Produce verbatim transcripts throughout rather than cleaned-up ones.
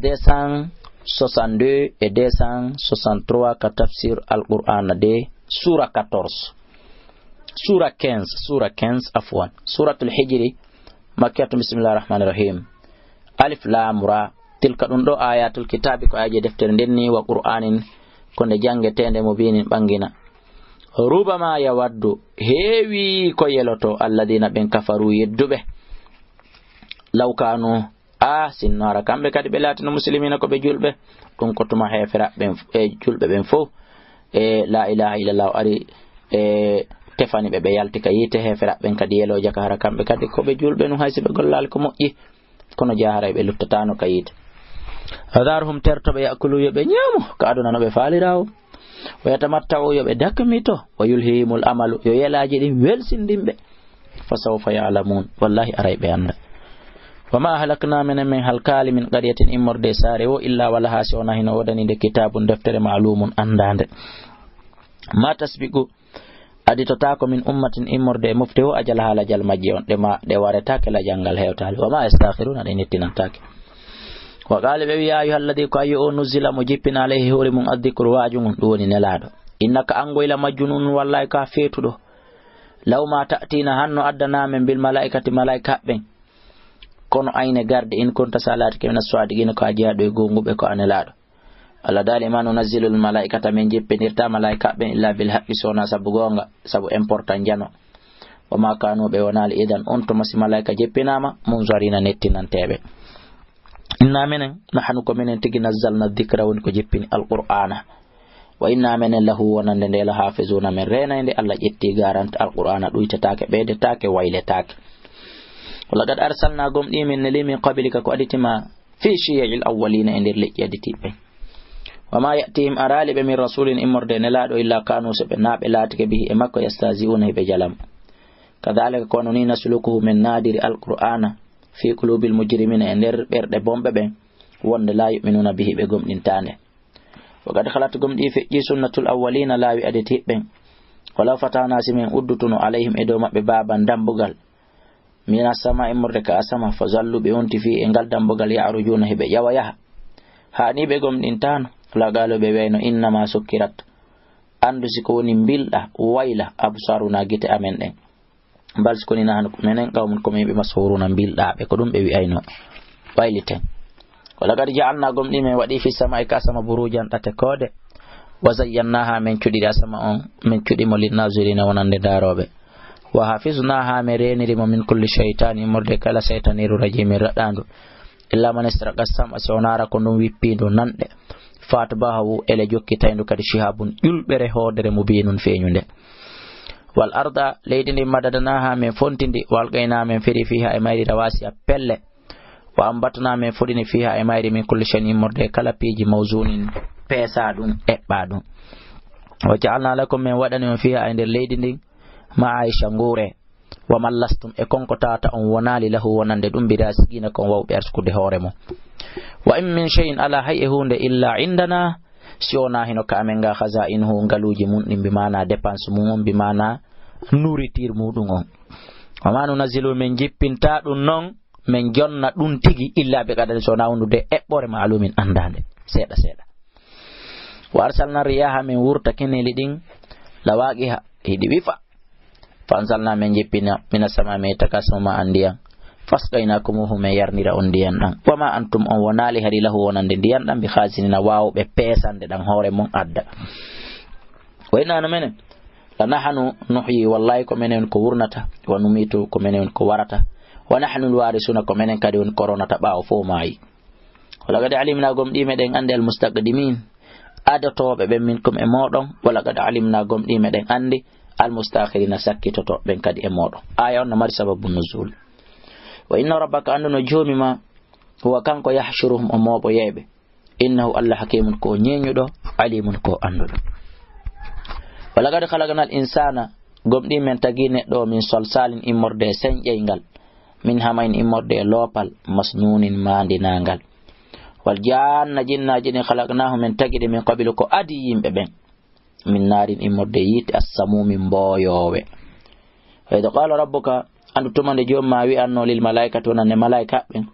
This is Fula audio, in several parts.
deux cent soixante-deux et deux cent soixante-trois ka tafsir Al-Qur'ana de, sura quatorze. Sura quinze, sura quinze, afwan. Suratul Hijri, makkiyatun, bismillahir rahmanir rahim. Alif lam ra. Tilka, ɗum ɗo, ayatul kitabi, ko ayaji deftere nden ni, wa qur'anin, ko nde jangeteende, mubinin, ɓangina. Rubama yawaddu, heewi ko yeloto, alladina, ɓen, kafaru, yedduɓe. Law kanu, a sinno hara kamɓe kadi ɓe laatino muslimina, ko ɓe julɓe. Ɗum ko tuma heeferaɓe ɓen, e julɓe ɓen fof, e la ilaha illallah o ari, e tefani ɓe, ɓe yalti ka yiite. Heeferaɓe ɓen kadi yelo jaka hara kamɓe kadi ko ɓe julɓe, ɗum hay si ɓe gollaali ko moƴƴi, kono jaa haray ɓe luttatano ka yiite. Darhum, terto ɓe, yakulu, yo ɓe ñaamo ka aduna no ɓe faalira o. Wa yatamatta'u, yo ɓe dakmito. Wa yulhihimul amalu, yo yelaaji ɗin welsindin ɓe. Fa sawfa ya'lamun, wallahi aray ɓe annda. Wa ma ahlakna, menen men halkaali, min qaryatin, immorde e saare o, illa wa laha, si wona hino woodani nde, kitabun, deftere, ma'lumun, anndaande. Ma tasbiqu, aditotaako, min ummatin, immorde e mofte o, ajalaha, lajal majje on, ɗe ma, ɗe waretaake, lajal ngal hewtaali. Wa ma yastakhiruna, ɗe nettinantaake. Wa qala, ɓe wiya, ayyuha alladi, ko ayyo o, nuzila, mo jippina, alayhi, hoore mum, addikru, waaju ngun, ɗum woni nelaaɗo. Innaka, an goy, la majnun, wallahi ko a feetuɗo. Law ma ta'tina, hanno addana men, bil malaikati, malaika ɓen. Kono ayne garde, in kunta, sa laatike, mina sadiqina, ko a jeyaaɗo e goonguɓe, ko a nelaaɗo. Allah daali, ma nunazzilul malaikata, min jippinirta malaika ɓen, illa bil haqqi, so wona sabu goonga, sabu important jano. Wa ma kanu, ɓe wonaali, idan, on tuma, si malaika jippinama, munzarina, nettinanteɓe. Inna menen, nahnu, ko menen tigi, nazzalna dhikra, woni ko jippini Alqur'ana. Wa inna menen, lahu, wonande nde, la hafizuna, men reenay nde. Allah ƴetti garante Alqur'ana, ɗuytetaake, ɓeydetaake, wayletaake. Wa laqad arsalna, gomɗii men neli, min qablika, ko aditima, fi shiya'il awwalina, e nder leƴƴi aditiiɓe. Wa ma ya'tihim, araali ɓe, min rasulin, immorde nelaaɗo, illa kanu, so ɓe, naa ɓe laatike, bihi, e makko, yastahzi'una, hiɓe jalamo. Kadhalika, ko wano ni, naslukuhu, men naadiri Alqur'ana, fi qulubil mujrimina, e nder ɓerɗe bonɓe ɓen, wonde la yu'minuna bihi, ɓe gomɗintaande. Wa qad khalat, gomɗii feƴƴi, sunnatul awwalina, laawi aditiiɓe ɓen. Walaw fatahna, si men uddutuno, alayhim, e dow maɓɓe, baban, dambugal, mina sama, immorde ka asama, fa zallu, ɓe wonti, fi, e ngal dambugal, ya'rujuna, hiɓe ƴawa yaha. Haa ni ɓe gomɗintaano, la qalu, ɓe wiyayno, innama sukkirat, anndu si ko woni mbilɗa, wayla, absaruna, gite amen ɗen. Bal, si ko ni, nahnu, ko menen, qawmun, ko men ɓe, mashuruna, mbilɗaaɓe, ko ɗum ɓe wi'ayno, wayliten. Wa laqad ja'alna, gomɗii men waɗi, fi samaa'i, ka asama, burujan, ɗate koode. Wa zayyannaha, men cuɗiri asama on, men cuɗi mo, linnazirina, wonande ndaarooɓe. Wa hafiznaha, men reeniri mo, min kulli shaytanin, immorde kala seytaniiru, rajimin, raɗɗaandu. Illa man istaraqa sam'a, si wonaa hara ko ndun wippiindu nanɗe. Fatba'ahu, ele jokkitayndu kadi, shihabun, ƴulɓere hoodere, mubinun, feeñunde. Wal arda, leydi ndin, madadnaha, men fontindi, wa alqayna, men firi, fiha, e mayri, rawasiya, pelle. Wa ambatna, men fuɗini, fiha, e mayri, min kulli shay'in, immorde kala piiji, mawzunin, peesaa ɗum, eɓɓaa ɗum. Wa ja'alna lakum, men waɗani on, fiha, e nder leydi ndin, ma'aisha, nguure. Wa man lastum, e kon ko tawata on wonaali, lahu, wonande ɗum, biraziqina, kon wawɓe arsukude hoore mum. Wa in min shay'in, alaa hay e huunde, illa indana, si wonaa hino ka amen ga, khaza'inuhu, ngaluuji mum ɗin, bi maana dépense mum on, bi maana nourriture muɗum on. Wa ma nunazzilu, men jippinta ɗum non, men jonna ɗum tigi, illa bi qadarin, so wonaa wondude eɓɓore, ma'lumin, anndaande, seeɗa seeɗa. Wa arsalna riyaha, men wurta keneli ɗin, lawaqiha, hiɗi wifa. Fa anzalna, men jippina, mina sama, men taka sama ma an ndiyan. Fasqaynakumuhu, men yarnira on ndiyan ɗan. Wa ma antum, on wonaali hari, lahu, wonande ndiyan ɗan, bi khazinin, waawɓe peesande ɗan hoore mum adda. Wa inna, no menen, la nahnu nuhyi, wallahi ko menen ko wurnata, wa numitu, ko menen ko warata, wa nahnu alwarisuna, ko menen kadi woni ko ronata ɓaawo fof maayi. Wa laqad alimna, gomɗii meɗen anndi, almustaqdimin, adotooɓe ɓen, minkum, e mooɗon. Wa laqad alimna, gomɗii meɗen anndi, almustakhirina, sakkitotooɓe ɓen kadi e mooɗon. Aya on no mari sababu nuzul. Wa inna rabbaka, anndu no joomi ma, huwa, kanko, yahshuruhum, o mooɓoyay ɓe. Innahu, Allah, hakimun, ko o ñeeñuɗo, alimun, ko o annduɗo. Wa laqad khalaqnal insana, gomɗii men tagi neɗɗo o, min salsalin, immorde e senƴayngal, min hamain, immorde e loopal, masnunin, maandinaangal. Wal janna, jinnaaji ɗin, khalaqnahu, men tagi ɗi, min qabilu, ko adii yimɓe ɓen, min naarin, immorde e yiite, assamumin, mbooyoowe. Wa idh qala rabbuka, anndu tuma nde Joomi ma wi'anno, lil malaikati, wonande malaika ɓen,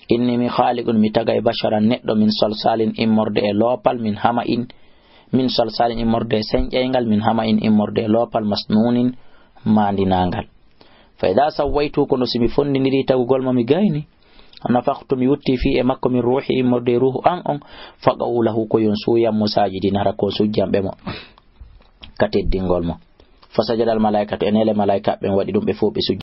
Inni mi khaliqun, mi tagay basharan, neɗɗo, min salsalin, immorde e loopal, min hama'in, min salsalin, immorde e senƴayngal, min hama'in, immorde e loopal, masnunin, maandinangal. Fa idha sawwaytu, kono si mi fondindiri tagugol mo mi gayni, nafakhtu, mi wutti fi e makko min ruhi, immorde e ruhu an on, faqa'u lahu, ko yon suuyan mo sajidin, hara ko sujjanɓe mo ka teddingol mo. Fa sajada al malaikatu, e nele malaika ɓen waɗi ɗum ɓe fof ɓe sujji.